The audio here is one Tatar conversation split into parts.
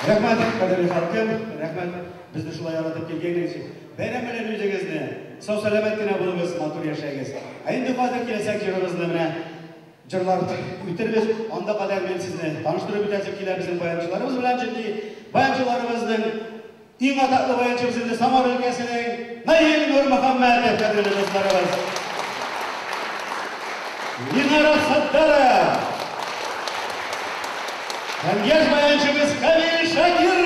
Рәхмәт, кадерле халкым, рәхмәт безне шулай яратып килгәнегез өчен. Бәйрәм белән үзегезне, сау-сәламәт кенә булыгыз, матур яшәгез. Ә инде хәзер киләчәк җырыбызны менә җырлар үтербез. Анда кадәр мин сезне таныштырып үтәсем килә безнең баянчыларыбыз белән, чөнки баянчыларыбызның иң атаклы баянчыбыз инде Самар өлкәсенең Наил Нурмөхәммәтов, кадерле дусларыбыз. Линара Саттаров. Һәм яшь баянчыбыз Камил Шакиров.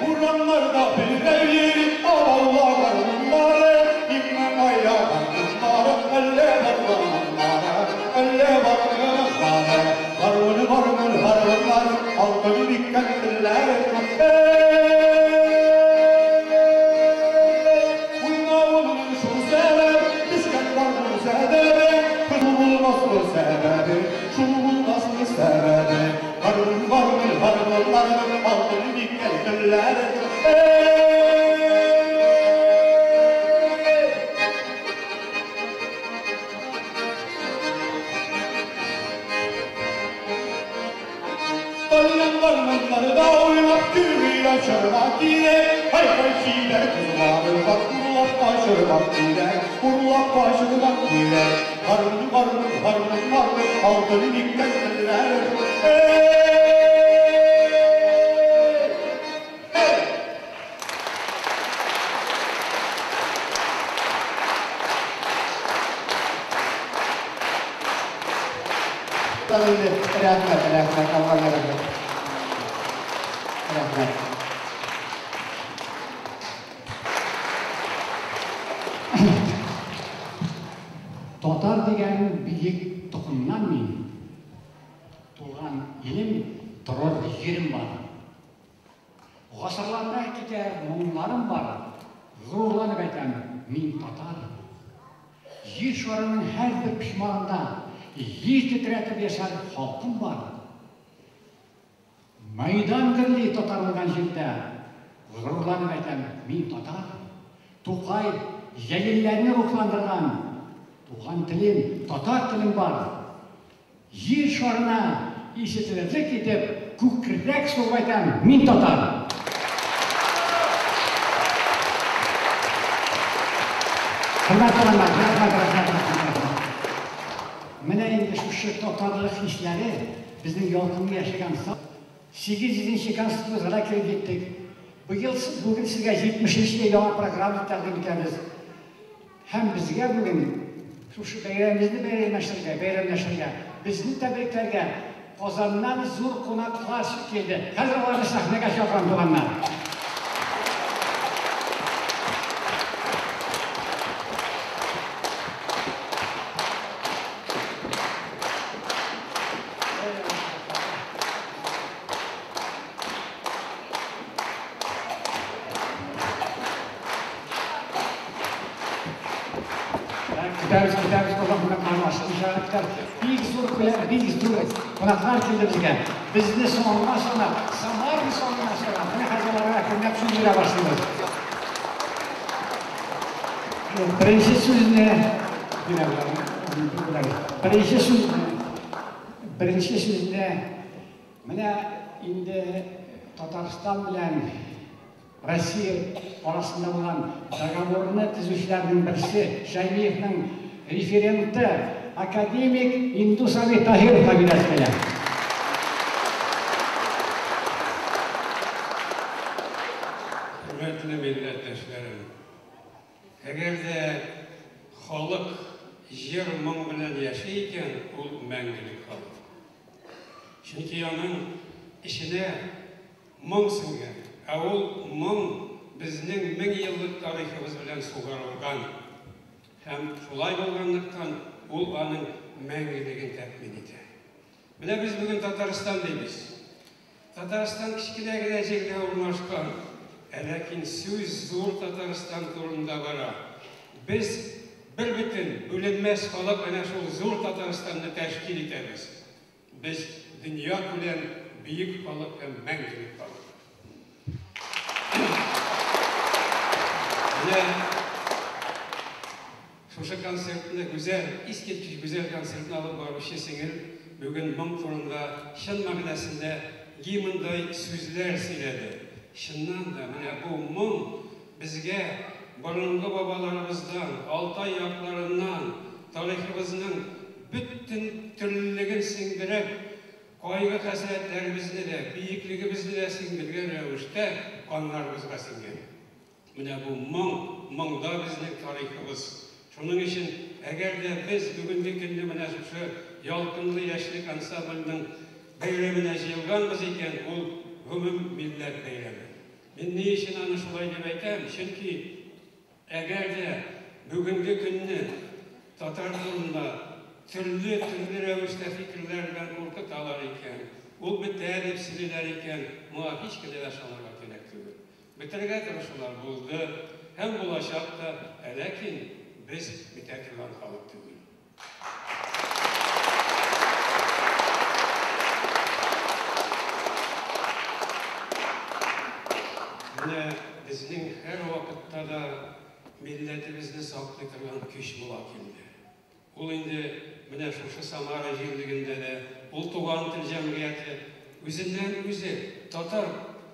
Урамнарда белгәлер авылла гармуннары, имнең аяк гармуннары, әллә барганнары, әллә барганнары, гармун, гармун, гармуннары, алтын биккән телләре. Уйнавымның шул сәбәп, төшкән гармун сәбәбе, шул булмасмы сәбәбе, шул булмасмы сәбәбе. Гармун, гармун, гармуннарның алтын биккән телләре. Тальян гармуннарда уйнап күңел ачырга кирәк. Һай-һай чибәр кызлары бар, урлап качырга кирәк, урлап качырга кирәк. Гармун, гармун, гармуннарның алтын биккән телләре. Эй! Эй! Рәхмәт, рәхмәт, Аллага рәхмәт. Рәхмәт. Татар дигән биек токымнан мин. Туган илем, торыр җирем бар. Гасырларга китәр моңнарым бар. Горурланып әйтәм, мин татар. Җир шарының һәрбер почмагында җир тетрәтеп яшәр халкым бар. Майдан гөрли татар булган җирдә. Горурланып әйтәм, мин татар. Тукай Җәлилләрне рухландырган. Туган телем, татар телем бар. Җир шарына ишетелерлек итеп, күкрәк сугып әйтәм, мин татар. Хөрмәтле туганнар, рәхмәт, рәхмәт, рәхмәт, рәхмәт. Менә инде шушы татарлык хисләре безнең ялкынлы яшәгән 800 конституциягә килеп җиттек. Быел бүген сезгә 70 яңа программа тәкъдим итәбез. Һәм безгә бүген шушы бәйрәмебезне бәйрәмләшергә, безне тәбрикләргә Казаннан зур кунаклар килде. Хәзер аларны сәхнәгә чакырам, туганнар. Көтәбез, көтәбез, Казан кунакларын ашыкмыйча көтәбез. Бик зур күләм, бик зур кунаклар килде безгә. Безне соңга санап, Самар соңына санап, менә хәзер аларга әкренләп сүз бирә башлыйбыз. Беренче сүзне беренче сүзне беренче сүзне менә инде Татарстан белән Россия арасында булган договорны төзүчеләрнең берсе, Шәймиевнең референты, академик Индус абый Таһировка бирәсе килә. Хөрмәтле милләттәшләрем! Әгәр дә халык җыр-моң белән яши икән, ул мәңгелек халык. Чөнки аның эченә моң сеңгән, ә ул моң безнең 1000 еллык тарихыбыз белән сугарылган. Һәм шулай булганлыктан ул аның мәңгелеген тәэмин итә. Менә без бүген Татарстан дибез. Татарстан кечкенә генә җирдә урнашкан, ә ләкин сүз зур Татарстан турында бара. Без бер бөтен, бүленмәс халык әнә шул зур Татарстанны тәшкил итәбез. Без дөнья күләм бөек халык һәм мәңгелек халык. Менә шушы концертны гүзәл, искиткеч гүзәл концертны алып баручы сеңел бүген моң турында чын мәгънәсендә гимндай сүзләр сөйләде. Чыннан да менә бу моң безгә борынгы бабаларыбыздан, Алтай якларыннан, тарихыбызның бөтен төрлелеген сеңдереп, кайгы хәсрәтләребезне дә, бөеклегебезне дә сеңдергән рәвештә каннарыбызга сеңгән. Менә бу моң, моңда безнең тарихыбыз. Шуның өчен, әгәр дә без бүгенге көнне менә шушы Ялкынлы яшьлек ансамбльнең бәйрәменә җыелганбыз икән, ул гомум милләт бәйрәме. Мин ни өчен аны шулай дип әйтәм? Чөнки әгәр дә бүгенге көнне татар турында төрле-төрле рәвештә фикерләр белән куркыталар икән, ул бетә дип сөйлиләр икән, моңа һич кенә дә ышанырга кирәк түгел. Бетерергә тырышулар булды һәм булачак та, ә ләкин без бетә торган халык түгел. Менә безнең һәрвакытта да милләтебезне саклый торган көч була килде. Ул инде менә шушы Самара җирлегендә дә, ул Туган тел җәмгыяте үзеннән үзе татар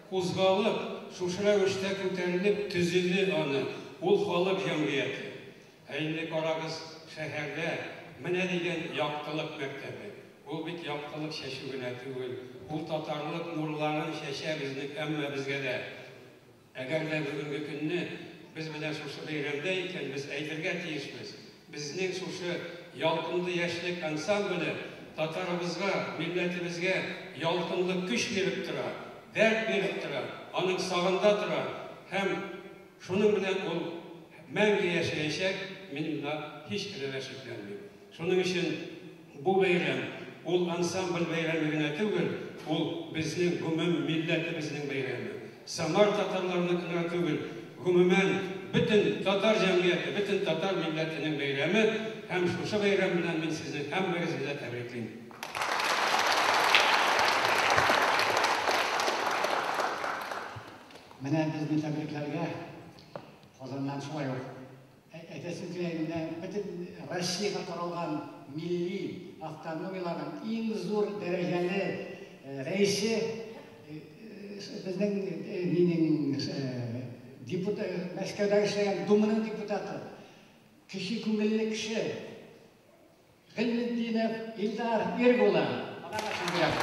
кузгалып, шушы рәвештә күтәрелеп төзеде аны, ул халык җәмгыяте. Ә инде карагыз, шәһәрдә менә дигән Яктылык мәктәбе. Ул бит яктылык чәчү генә түгел, ул татарлык нурларын чәчә безнең һәммәбезгә дә. Әгәр дә бүгенге көнне без менә шушы бәйрәмдә икән, без әйтергә тиешбез. Безнең шушы Ялкынлы яшьлек ансамбле татарыбызга, милләтебезгә ялкынлы көч биреп тора, дәрт биреп тора, аның сагында тора һәм шуның белән ул мәңге яшәячәк, мин монда һич кенә дә шикләнмим. Шуның өчен бу бәйрәм, ул ансамбль бәйрәме генә түгел, ул безнең гомум милләтебезнең бәйрәме. Самар татарларыныкы гына түгел, гомумән, бөтен татар җәмгыяте, бөтен татар милләтенең бәйрәме һәм шушы бәйрәм белән мин сезнең һәммәгезне дә тәбриклим. Менә безне тәбрикләргә Казаннан шулай ук әйтәсем килә, менә бөтен Россиягә таралган милли автономияләрнең иң зур дәрәҗәле рәисе, безнең нинең депутат, Мәскәүдә эшләгән Думаның депутаты, кече күңелле кеше Гыйльметдинов Илдар Ирек улы. Аңа да сүз бирәм.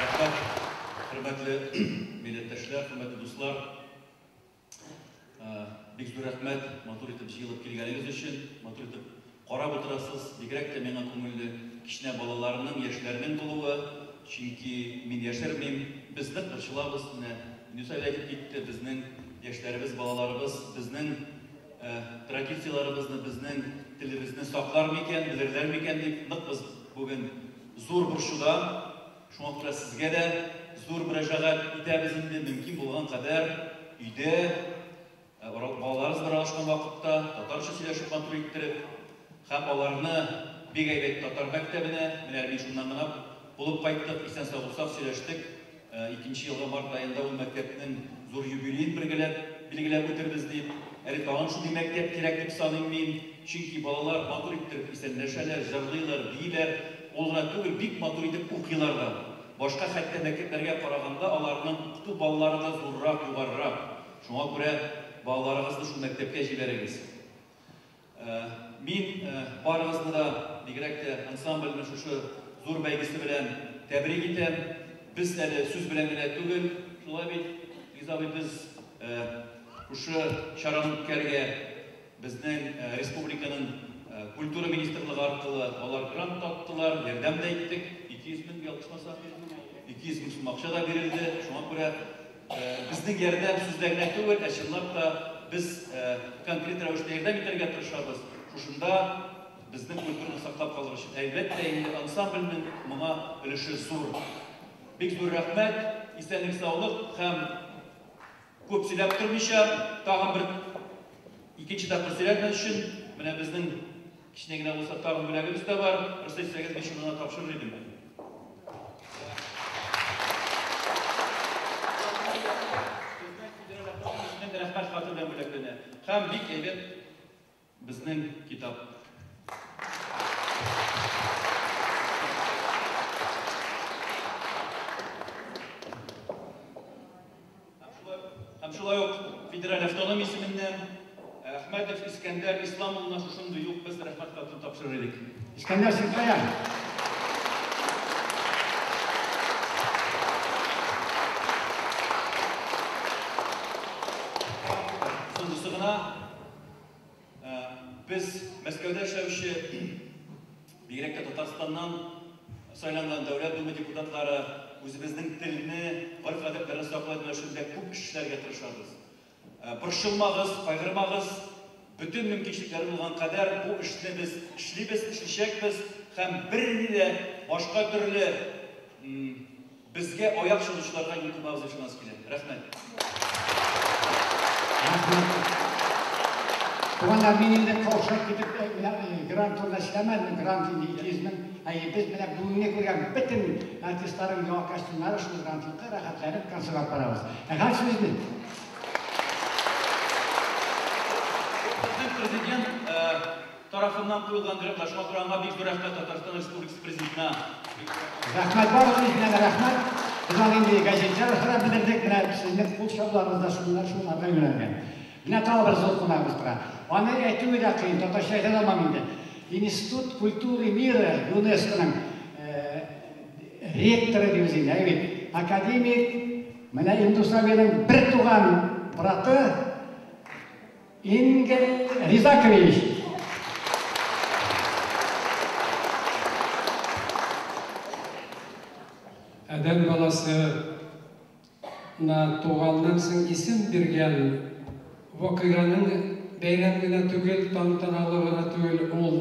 Рәхмәт, хөрмәтле милләттәшләр, хөрмәтле дуслар. Бик зур рәхмәт, матур итеп җыелып килгәнегез өчен, матур итеп карап утырасыз. Бигрәк тә миңа күңелле кечкенә балаларның, яшьләрнең булуы, чөнки мин яшермим, без нык борчылабыз. Менә Индус абый әйтеп китте, безнең яшьләребез, балаларыбыз безнең традицияләребезне, безнең телебезне саклар микән, белерләр микән дип нык без бүген зур борчуда. Шуңа күрә сезгә дә зур мөрәҗәгать итәбез инде, мөмкин булган кадәр өйдә балаларыбыз белән аралашкан вакытта татарча сөйләшеп матур иттереп һәм аларны бик әйбәт татар мәктәбенә, менә мин шуннан гына булып кайттык, исән-сау булсак сөйләштек, икенче елга март аенда ул мәктәпнең зур юбилеен бергәләп билгеләп үтербез дип. Әле тагын шундый мәктәп кирәк дип саныйм мин, чөнки балалар матур иттереп исәнләшәләр, җырлыйлар, бииләр, ул гына түгел, бик матур итеп укыйлар да. Башка хәтта мәктәпләргә караганда аларның укыту баллары да зуррак, югарырак. Шуңа күрә балаларыгызны шул мәктәпкә җибәрегез. Мин барыгызны да, бигрәк тә ансамбльне шушы зур бәйгесе белән тәбрик итәм. Без әле сүз белән генә түгел, шулай бит, Илгиз абый, без шушы чараны үткәрергә безнең республиканың культура министрлыгы аркылы алар грант таптылар, ярдәм дә иттек. 200 мең, ялгышмасам, 200 мең сум акча да бирелде. Шуңа күрә безнең ярдәм сүздә генә түгел, ә чынлап та без конкрет рәвештә ярдәм итәргә тырышабыз. Шушында безнең культураны саклап калыр өчен. Әлбәттә, инде ансамбльнең моңа өлеше зур. Бик зур рәхмәт, исәнлек, саулык һәм күп сөйләп тормыйча, тагын бер икенче тапкыр сөйләмәс өчен, менә безнең кечкенә генә булса тагын бүләгебез дә бар. Рөхсәт итсәгез, мин шуны гына тапшырыр идем. Безнең рәхмәт хаты белән бүләкләнә. Һәм бик әйбәт безнең китап. Һәм шулай ук федераль автономия исеменнән Әхмәтов Искәндәр Ислам улына шушындый ук без рәхмәт хатын тапшырыр идек. Искәндәр, син кая? Соңгысы гына, без Мәскәүдә эшләүче, бигрәк тә Татарстаннан сайланган Дәүләт Дума депутатлары үзебезнең телне, гореф-гадәтләрне саклау юнәлешендә күп эш эшләргә тырышабыз. Борчылмагыз, кайгырмагыз, бөтен мөмкинчелекләре булган кадәр бу эшне без эшлибез, эшләячәкбез һәм берни дә башка төрле безгә аяк чалучыларга юл куймабыз дип ышанасы килә. Рәхмәт. Рәхмәт. Туганнар, мин инде каушап китеп, грант турында сөйләмәдем, грант инде 200 мең. Әйе, без менә бүгенге күргән бөтен артистларның яңа костюмнары шул грантлыкка рәхәтләнеп концерт алып барабыз. Ә хәзер сүзне Безнең президент тарафыннан куелган грантлар, шуңа күрә аңа бик зур рәхмәт Татарстан Республикасы президентына. Рәхмәт, барыгызга да рәхмәт. Без аны инде газетлар аша белдердек, менә сезнең кул чабуларыгыз да шуннан шунларга юнәлгән. Менә тагы бер зур кунагыбыз тора. Аны әйтүе дә кыен, татарча әйтә дә алмам инде. Институт культуры мира ЮНЕСКОның ректоры дибез инде, әйе бит. Академик, менә Индус абыйның бер туган браты Ингель Ризакович. Адәм баласына туганнан соң исем биргән вакыйганың бәйрәм генә түгел, тантаналы гына түгел, ул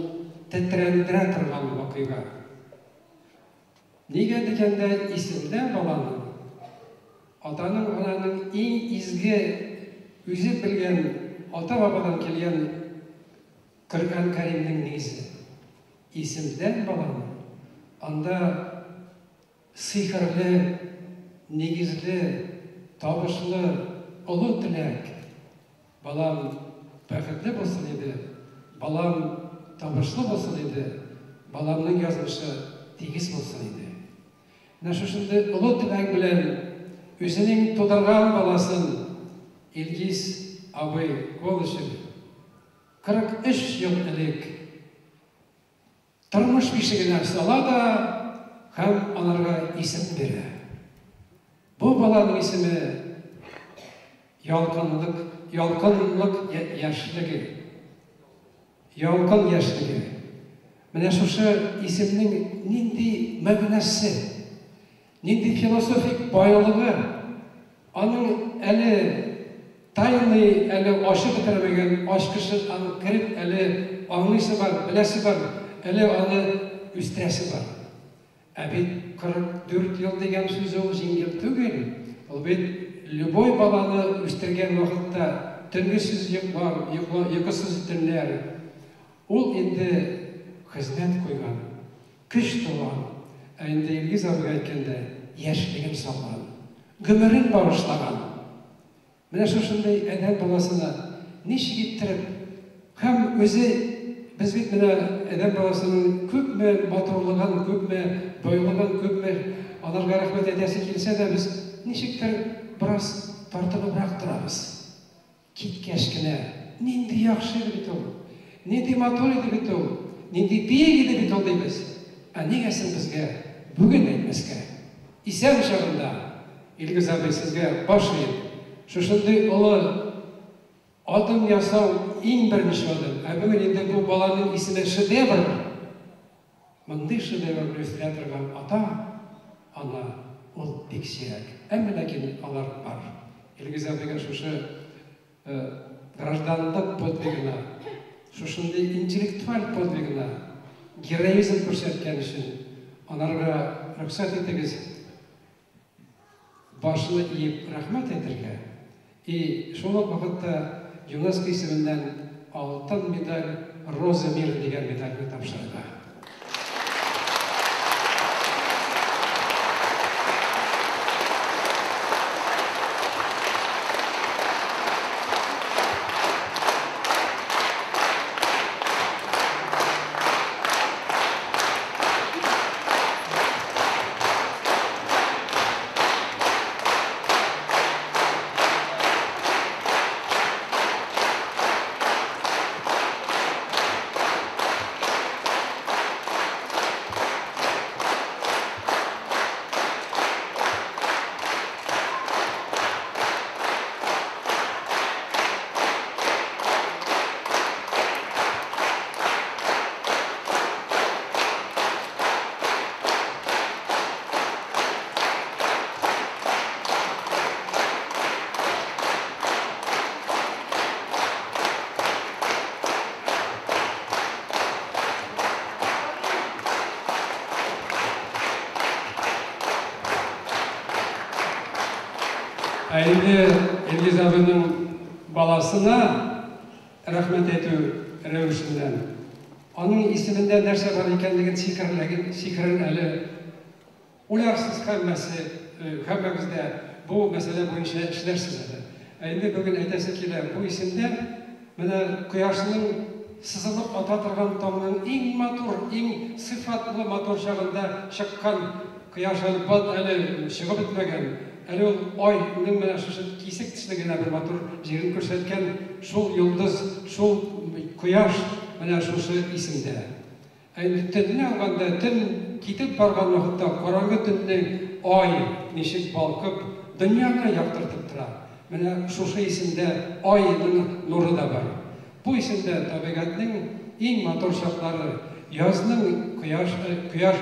тетрәндерә торган вакыйга. Нигә дигәндә, исемдә баланың, атаның, ананың иң изге үзе белгән ата-бабадан килгән Коръән Кәримнең нигезе. Исемдән баланың анда сихерле, нигезле, табышлы олы теләк. Балам бәхетле булсын иде, балам табышлы булсын иде, баламның язмышы тигез булсын иде. Менә шушындый олы теләк белән үзенең тудырган баласын Илгиз абый Колышев 43 ел элек тормыш бишегенә сала да һәм аларга исем бирә. Бу баланың исеме Ялкынлык, ялкынлык яшьлеге. Ялкын яшьлеге. Менә шушы исемнең нинди мәгънәсе, нинди философик байлыгы, аның әле тайный, әле ачып бетермәгән ачкычы, аны кереп әле аңлыйсы бар, беләсе бар, әле аны үстерәсе бар. Ә бит 44 ел дигән сүз ул җиңел түгел. Ул бит любой баланы үстергән вакытта төнгесез йоклар, йокла, йокысыз төннәр. Ул инде хезмәт куйган, көч туган, ә инде Илгиз абыйга әйткәндә, яшьлеген салган, гомерен багышлаган. Менә шушындый адәм баласына ничек иттереп һәм үзе без бит менә адәм баласының күпме матурлыгын, күпме байлыгын, күпме аның Аларга рәхмәт әйтәсе килсә дә, без ничектер бераз тартыныбрак торабыз. Киткәч кенә, нинди яхшы иде бит ул, нинди матур иде бит ул, нинди биек иде бит ул дибез. Ә нигә соң безгә бүген әйтмәскә? Исән чагында, Илгиз абый, сезгә баш иеп, шушындый олы адым ясау иң беренче адым. Ә бүген инде бу баланың исеме шедевр. Мондый шедеврны үстерә торган ата, ана ул бик сирәк. Әмма ләкин алар бар. Илгиз абыйга шушы гражданлык подвигына, шушындый интеллектуаль подвигына, героизм күрсәткән өчен анарга рөхсәт итегез башны иеп рәхмәт әйтергә. И шул ук вакытта ЮНЕСКО исеменнән алтын медаль «Роза мира» дигән медальне тапшырырга. Ә инде Илгиз абыйның баласына рәхмәт әйтү рәвешеннән, аның исемендә нәрсә бар икәнлеген сихерләген, сихерен әле уйларсыз һәммәсе, һәммәгез дә бу мәсьәлә буенча эшләрсез әле. Ә инде бүген әйтәсе килә, бу исемдә менә кояшның сызылып ата торган таңның иң матур, иң сыйфатлы матур чагында чыккан кояш әле бат әле чыгып бетмәгән, әле ул айның менә шушы кисек төсле генә бер матур җирен күрсәткән шул йолдыз, шул кояш менә шушы исемдә. Ә инде төнне алганда, төн китеп барган вакытта караңгы төннең ай ничек балкып, дөньяны яктыртып тора. Менә шушы исемдә айның нуры да бар. Бу исемдә табигатьнең иң матур чаклары, язның кояш, кояш,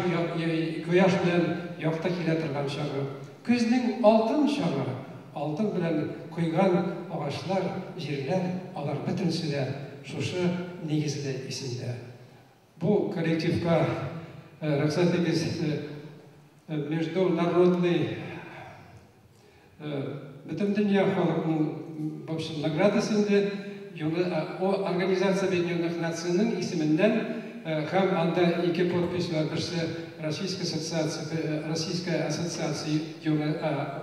кояш белән якты килә торган чагы, көзнең алтын чагы, алтын белән койган агачлар, җирләр, алар бөтенесе дә шушы нигезле исемдә. Бу коллективка рөхсәт итегез международный бөтендөнья халыкның, в общем, наградасы инде Организация Объединенных Нацийның исеменнән, һәм анда ике подпись бар: берсе Российская ассоциация, Российская ассоциация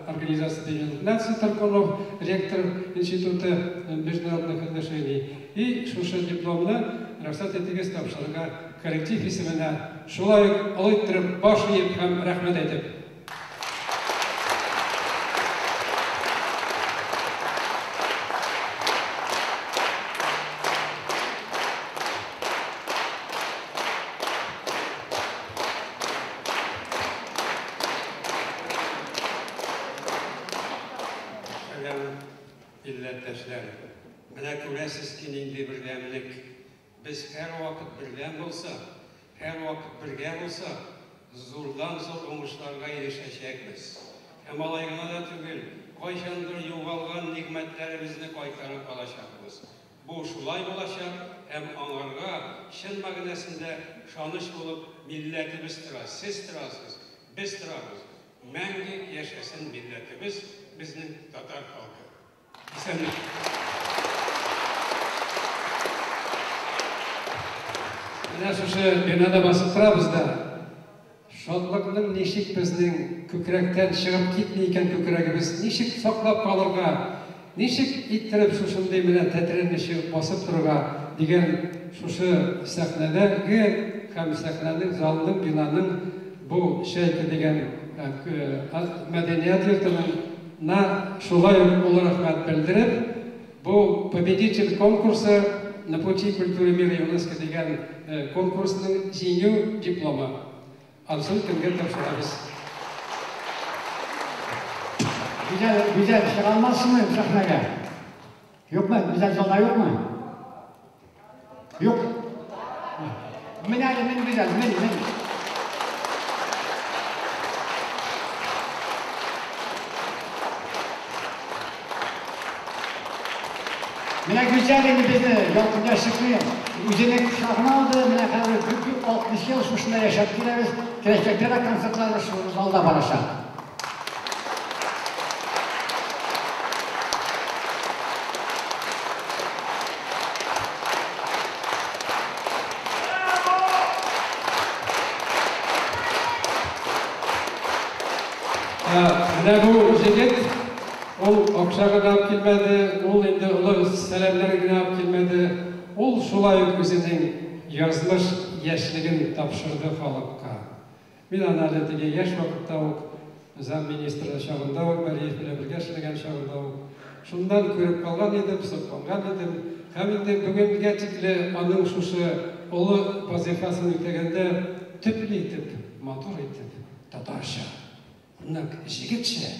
Организации Объединенных Наций, Таркунов, ректор Института международных отношений. И шушы дипломны рөхсәт итегез тапшырырга коллектив исеменә, шулай ук олы иттереп баш иеп һәм рәхмәт әйтеп. Сәлам, милләттәшләр! Менә күрәсез ки, нинди бердәмлек. Без һәрвакыт бердәм булсак, һәрвакыт бергә булсак, зурдан-зур уңышларга ирешәчәкбез. Һәм алай гына да түгел, кайчандыр югалган нигъмәтләребезне кайтарып алачакбыз. Бу шулай булачак һәм аңарга чын мәгънәсендә ышаныч булып милләтебез тора, сез торасыз, без торабыз. Мәңге яшәсен милләтебез, безнең татар халкы. Исәнлек. Менә шушы бинада басып торабыз да, шатлыкның ничек безнең күкрәктән чыгып китми икән күкрәгебез, ничек саклап калырга, ничек иттереп шушындый менә тетрәнмичә басып торырга дигән шушы сәхнәдәге һәм сәхнәнең, залның, бинаның бу «Чайка» дигән мәдәният йортының на шулай ук олы рәхмәт белдереп, бу победитель конкурса «На пути культуры мира ЮНЕСКО» дигән конкурсның җиңү дипломы. Анысын кемгә тапшырабыз? Гүзәл, Гүзәл, чыга алмассыңмы сәхнәгә? Юкмы? Гүзәл залда юкмы? Юк. Мен әле, мен Гүзәл, мен, мен. Менә Гүзәл инде безне Ялкын яшьлекне үзенең кочагына алды. Менә хәзер 60 ел шушында яшәп киләбез. Киләчәктә дә концертларыбыз шул залда барачак. Менә бу җегет, ул акча гына алып килмәде, ул инде олы сәламнәр генә алып килмәде, ул шулай ук үзенең язмыш яшьлеген тапшырды халыкка. Мин аны әле теге яшь вакытта ук, замминистры чагында ук, Бариев белән бергә эшләгән чагында ук, шуннан күреп калган идем, сокланган идем. Һәм инде бүгенгә тикле аның шушы олы вазыйфасын үтәгәндә төпле итеп, матур итеп, татарча, нык җегетчә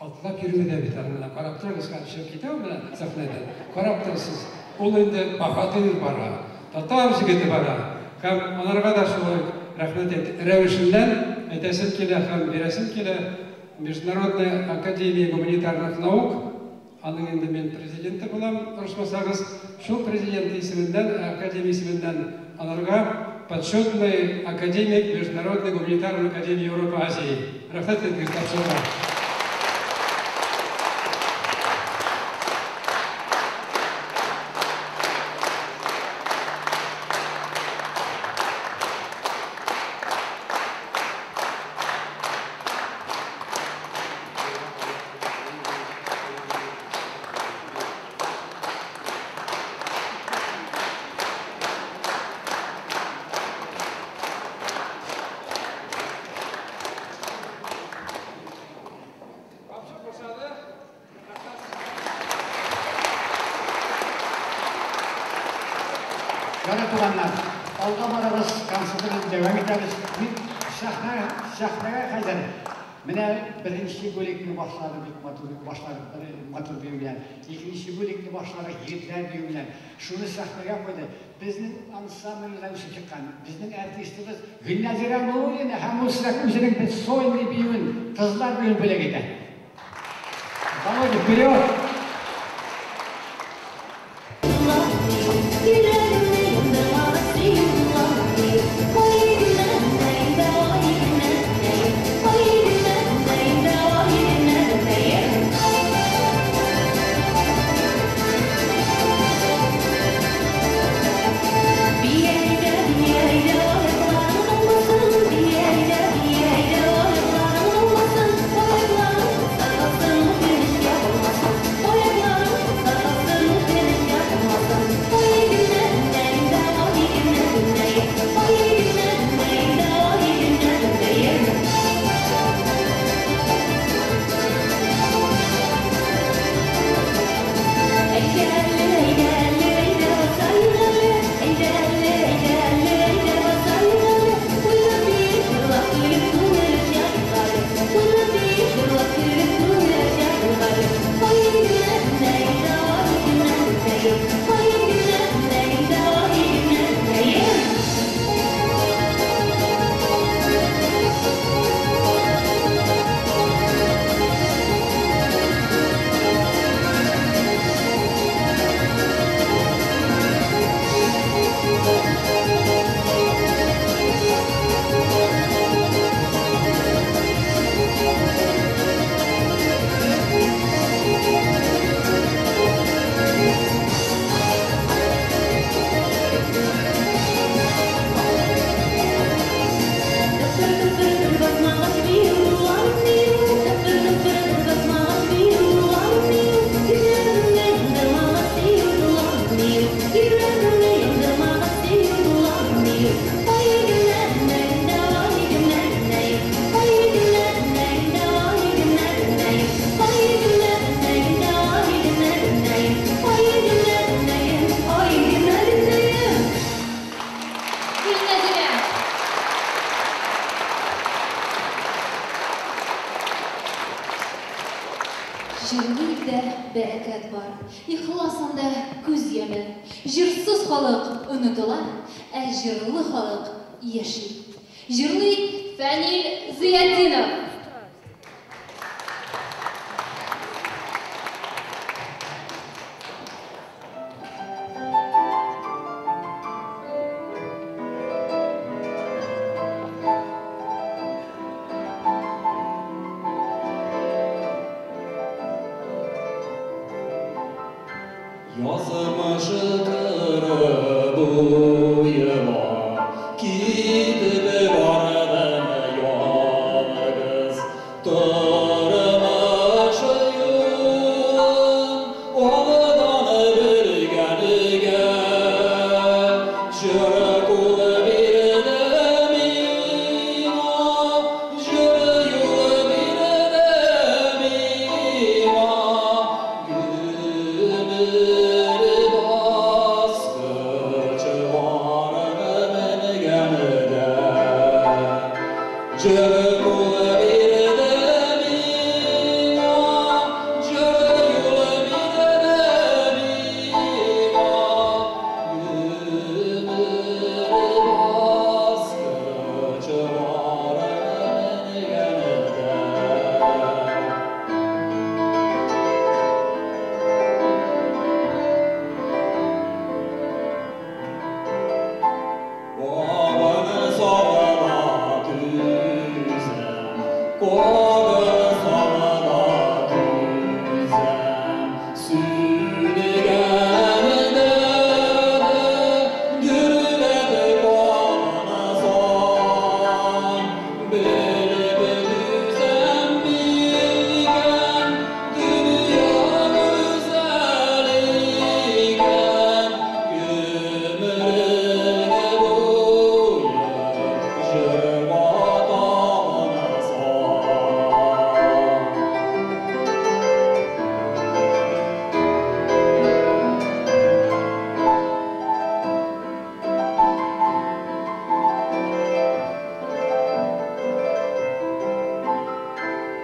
атлап йөрүе дә бит аның. Менә карап торыгыз, хәзер чыгып китә ул менә сәхнәдән. Карап торырсыз, ул инде баһадир бара, татар җегете бара. Һәм аларга да шулай ук рәхмәт рәвешеннән әйтәсем килә һәм бирәсем килә. Международная академия гуманитарных наук, аның инде мин президенты булам, орышмасагыз, шул президенты исеменнән, академия исеменнән аларга почетный академик Международной гуманитарной академии Европы Азии. Рәхмәт итегез тапшырырга. Ярый, туганнар, алга барабыз, концертыбызны дәвам итәбез. Мин сәхнә, сәхнәгә хәзер менә беренче бүлекне башладык бик матур башладык, бер матур бию белән. Икенче бүлекне башладык егетләр бию белән. Шуны сәхнәгә куйды. Безнең ансамбльдә үсеп чыккан, безнең артистыбыз Гөлназирә Нуруллина һәм ул сезгә үзенең бер сольный биюен, кызлар биюен бүләк итә. Володя, вперед! Җырлы илдә бәрәкәт бар, ихлас анда күз яме. Җырсыз халык онытыла, ә җырлы халык яши. Җырлый Фәнил Зыятдинов. Язмышы кыры буема китеп бардым ялгыз, тормыш юлым алдан белгәнгә, җыр кулы бирде миңа, җыр юлы бирде миңа, гомер баскычы менгәндә. Җыр кулы бирде миңа, җыр юлы бирде миңа, гомер баскычы менгәндә. Бабаны сагына түзәм, кагын сагына түзәм, сүнгәндә дөрләп кабынсам, белеп түзәм микән, дөнья гүзәл икән, гомерең буе җырга табынсам.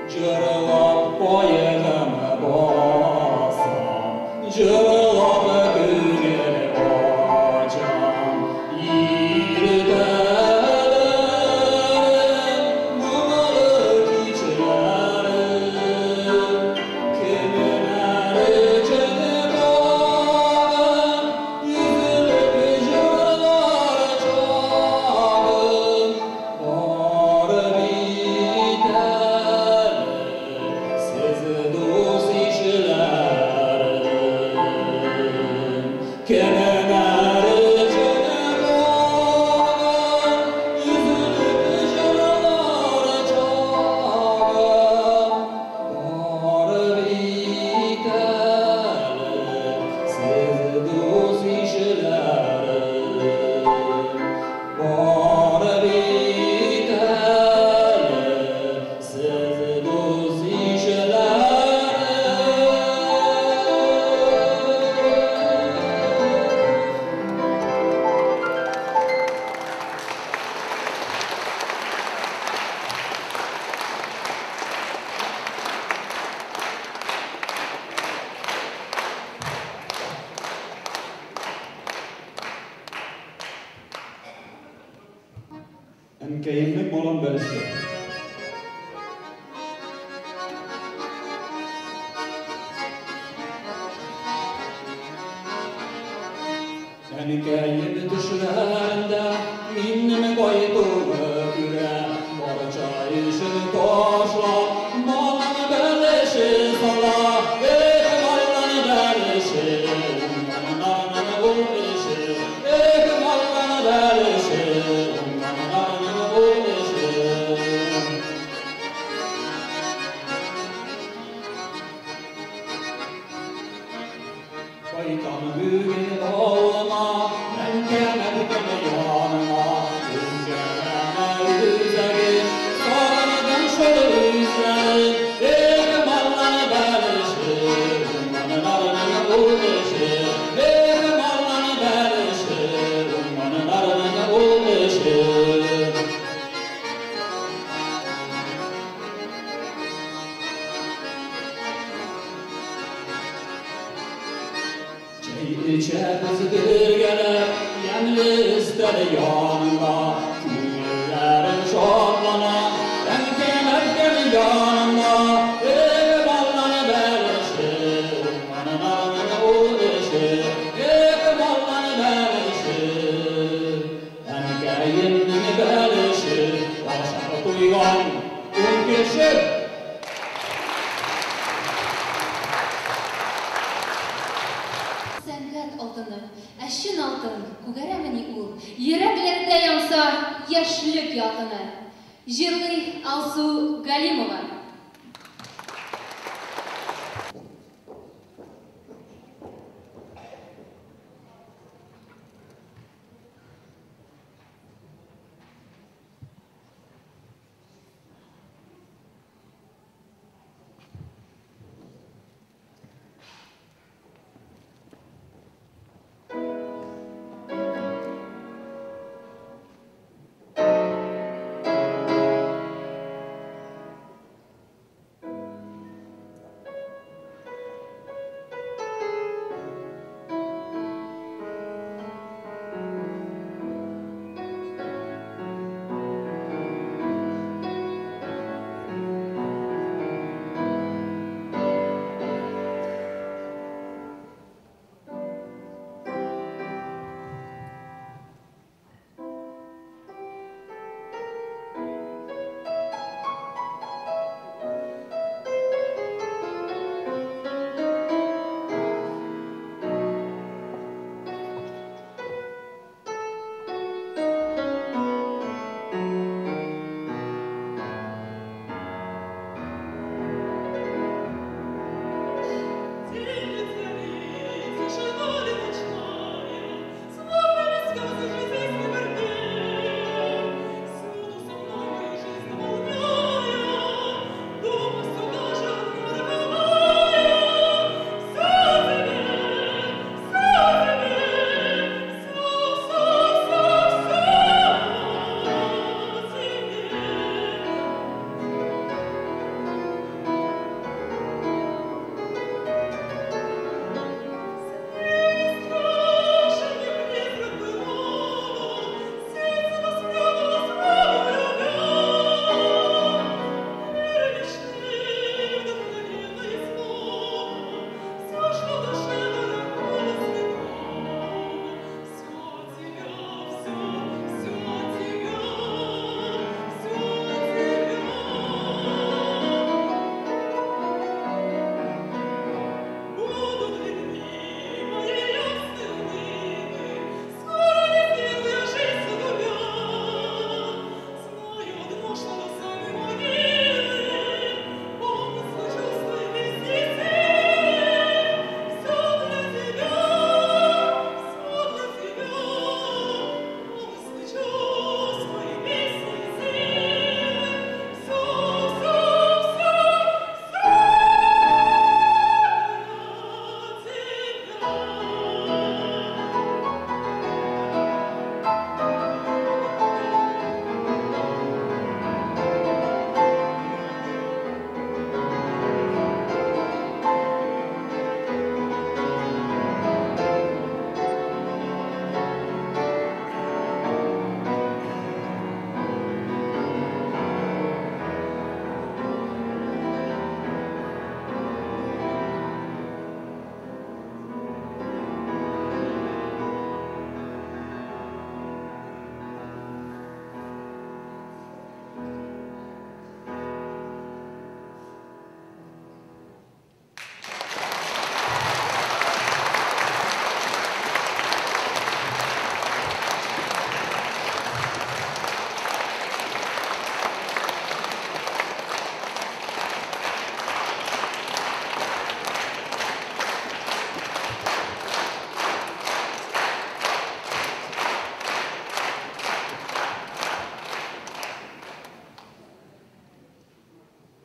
Җырлап кайгым басам, җырлап күңел ачам, иртәләрем, моңлы кичләрем, кемнәр өчен тагын өзелеп җырлар чагым, бар бит әле сез дус ишләрем. Кемнәр өчен тагын өзелеп җырлар чагым, бар бит әле сез дус ишләрем. Бар бит әле сез дус ишләрем. Әнкәемнең балан бәлеше. Әнкәем төшләрендә минем кайтуны күрә, барча эшен ташлап, балан бәлеше сала, эх, балан бәлеше, нарның ул эше, эх, балан бәлеше, нарның ул эше. Кайтам бүген авылыма, әнкәм, әбкәм янына, өзгәләнә үзәгем, сагындым шул үзләрен, эх, балан бәлеше, нарның ул эше, эх, балан бәлеше, нарның ул эше. Эчәбез бергәләп, ямьле өстәл янында, күңелләрем шатлана, әнкәм, әбкәм янында. Эх, баллар бәлеше, уңганнарның ул эше, эх, баллар бәлеше, әнкәемнең бәлеше, ашап туйган ун кеше. Сәнгать алтыны, ә чын алтын күгәрәмени ул? Йөрәкләрдә янса яшьлек ялкыны. Җырлый Алсу Галимова.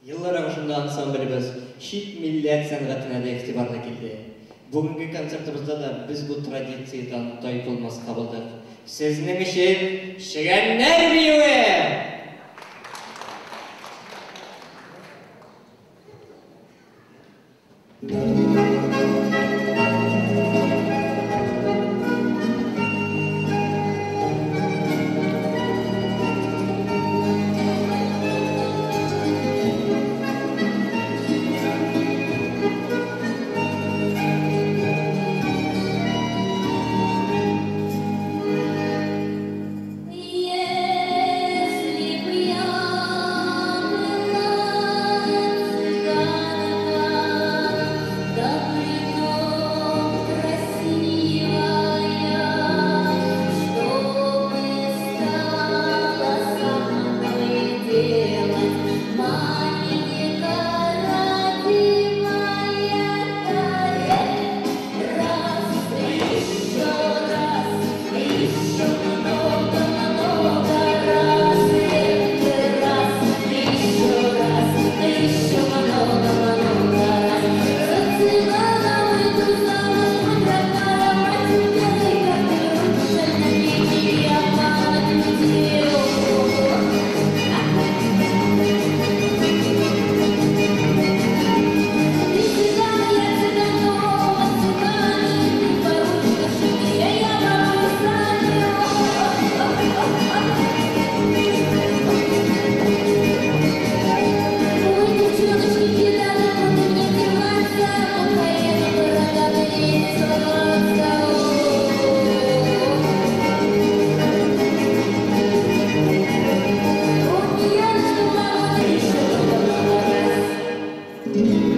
Еллар агышында ансамблебез чит милләт сәнгатенә дә игътибарлы килде. Бүгенге концертыбызда да без бу традициядән тайпылмаска булдык. Сезнең өчен Чегәннәр биюе! No.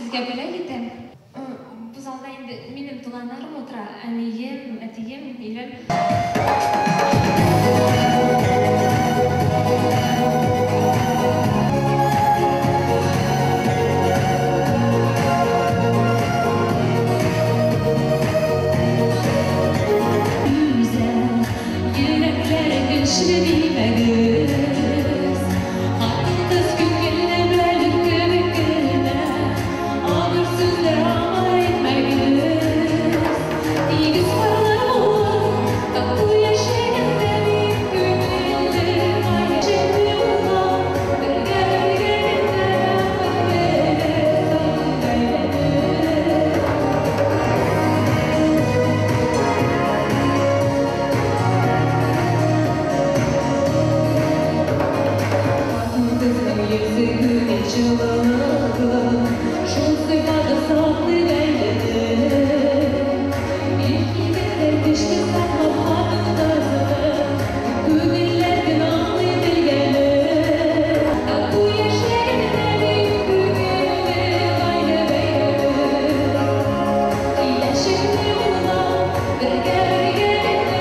сезгә бүләк итәм. Бу залда инде минем туганнарым утыра, әнием, әтием, ирем. Йөрәкләр көчле димәгез, хатын-кыз күңелне белер кебек кенә, авыр сүзләр аңа әйтмәгез. Тигез парлар булып, тату яшәгәндә бик күңелле, гаилә булган, бергә бергә генә бәхетле саклый гаиләне. Хатын-кызның йөзе күңел җылылыгы, шул сыйфаты саклый гаиләне. Ир-егетләр көчле саклап хатын-кызны, күңелләр генә аңлый белгәне. Тату яшәгәндә бик күңелле гаилә бәйрәме. Киләчәкне уйлап, бергә бергә генә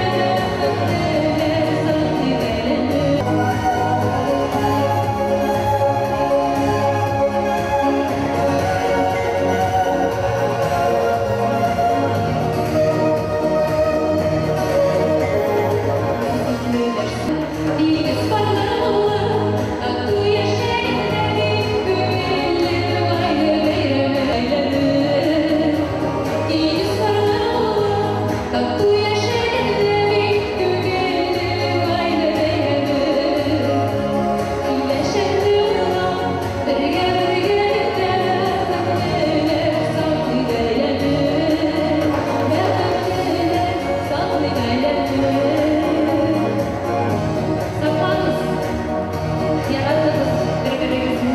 бәхетлеләр саклый гаиләне. Тигез парлар булып, тату яшәгәндә бик күңелле гаилә бәйрәме гаиләне. Тигез парлар булып, тату яшәгәндә бик күңелле гаилә бәйрәме. Киләчәкне уйлап, бергә бергә генә бәхетлеләр саклый гаиләне. Бәхетлеләр саклый гаиләне. Саклагыз, яратыгыз бер-берегезне.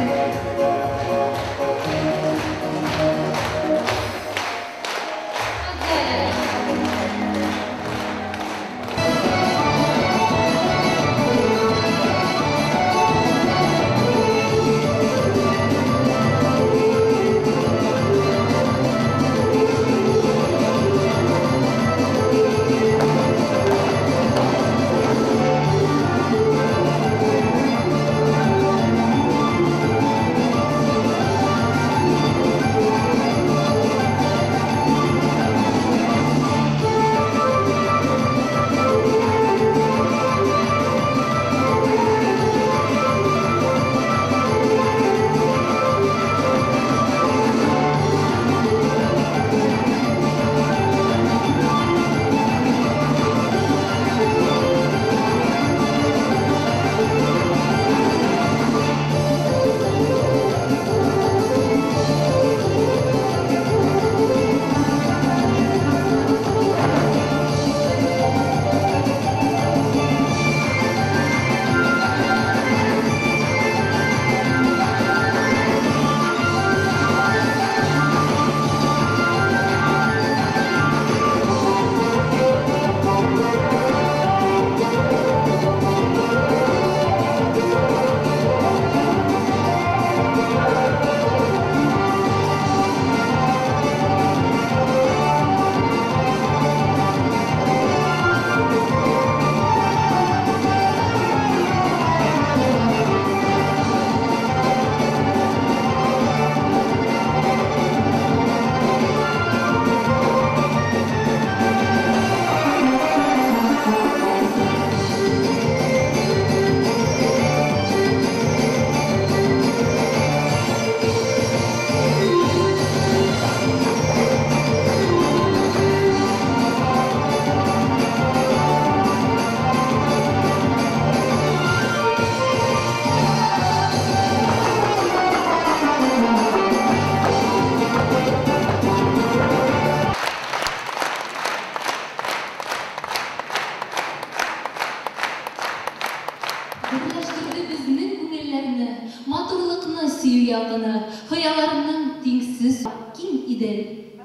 Берләштерде безнең күңелләрне, матурлыкны сөю ялкыны, хыялларның тиңсез киң Идел.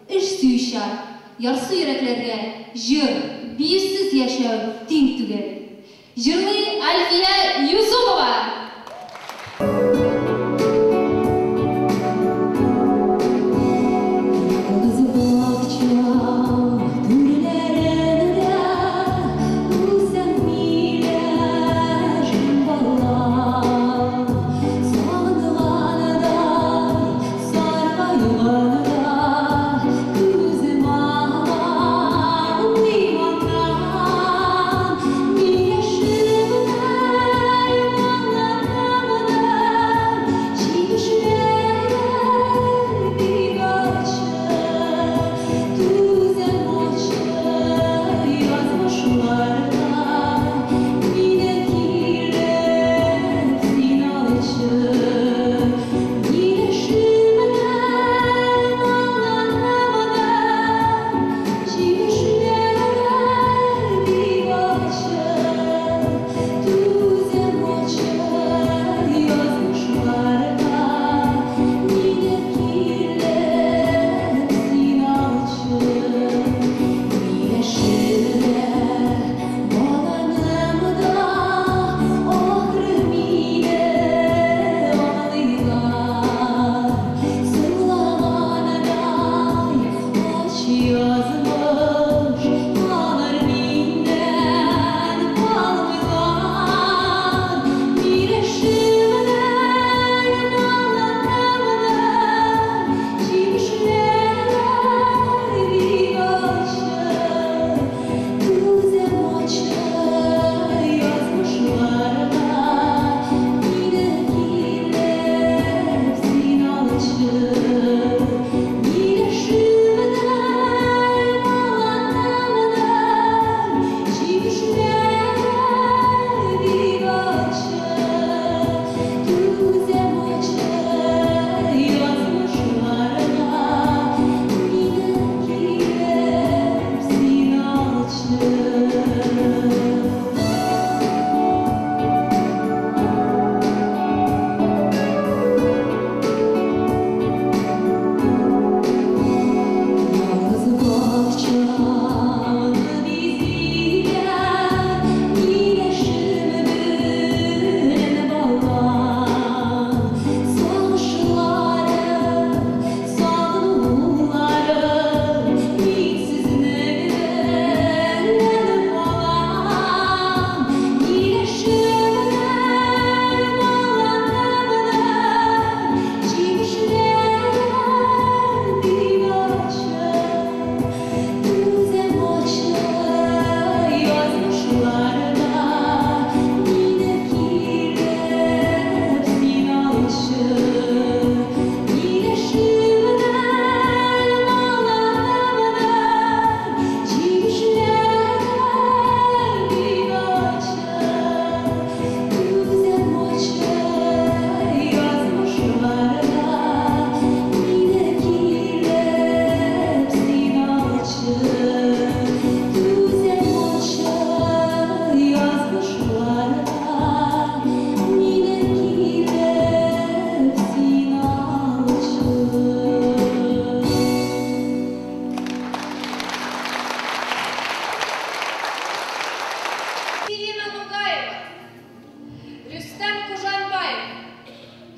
Эш сөючән, ярсу йөрәкләргә җыр, биюсез яшәү тиң түгел. Җырлый Альфия Юсупова.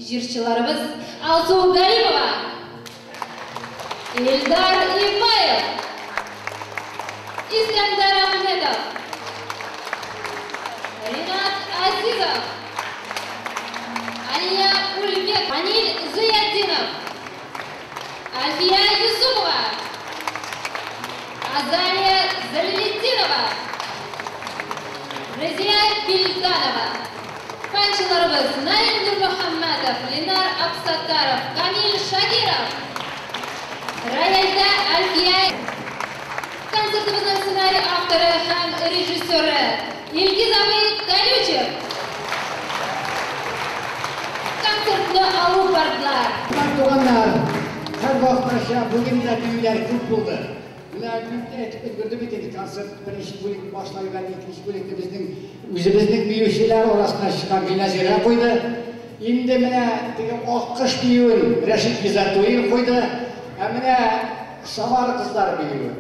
Җырчыларыбыз Алсу Галимова, Илдар Ибаев, Искәндәр Ахметов, Ринат Азизов, Алия Ульбек, Аниль Зыятдинов, Альфия Юсупова, Азалия Залилетдинова, Разия Бильданова. Панчыларыбыз Наил Нурмөхәммәтов, Ленар Абсаттаров, Камил Шакиров. Рояльдә Альфия. Концертыбызның сценарий авторы һәм режиссеры Илгиз абый Колючев. Концертны алып бардылар. Туганнар, һәр вакыттача бүген дә биюләр күп булды. Менә мин әйтеп өлгердем бит инде, концерт беренче бүлек башланган, икенче бүлекне безнең үзебезнең биючеләр арасыннан чыккан Гөлназирә куйды. Инде менә теге Аккош биюен Рәшит Гизатуллин куйды. Ә менә Самара кызлары биюе.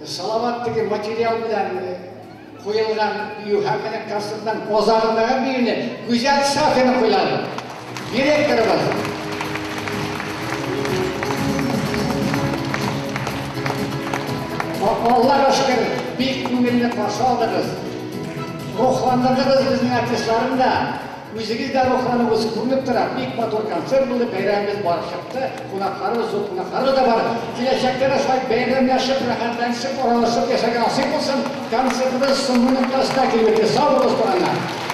Салават теге материал белән куелган бию һәм менә концертның азагындагы биюне Гүзәл Сафина куйлады. Директорыбыз. Аллага шөкер, бик күңелле каршы алдыгыз. Рухландырдыгыз безнең артистларны да. Үзегез дә рухлануыгыз күренеп тора. Бик матур концерт булды, бәйрәмебез барып чыкты. Кунакларыбыз, зур кунакларыбыз да бар. Киләчәктә дә шулай бәйрәмләшеп, рәхәтләнешеп, аралашып яшәргә насыйп булсын. Концертыбыз соңгы ноктасына килеп җитте. Сау булыгыз, туганнар.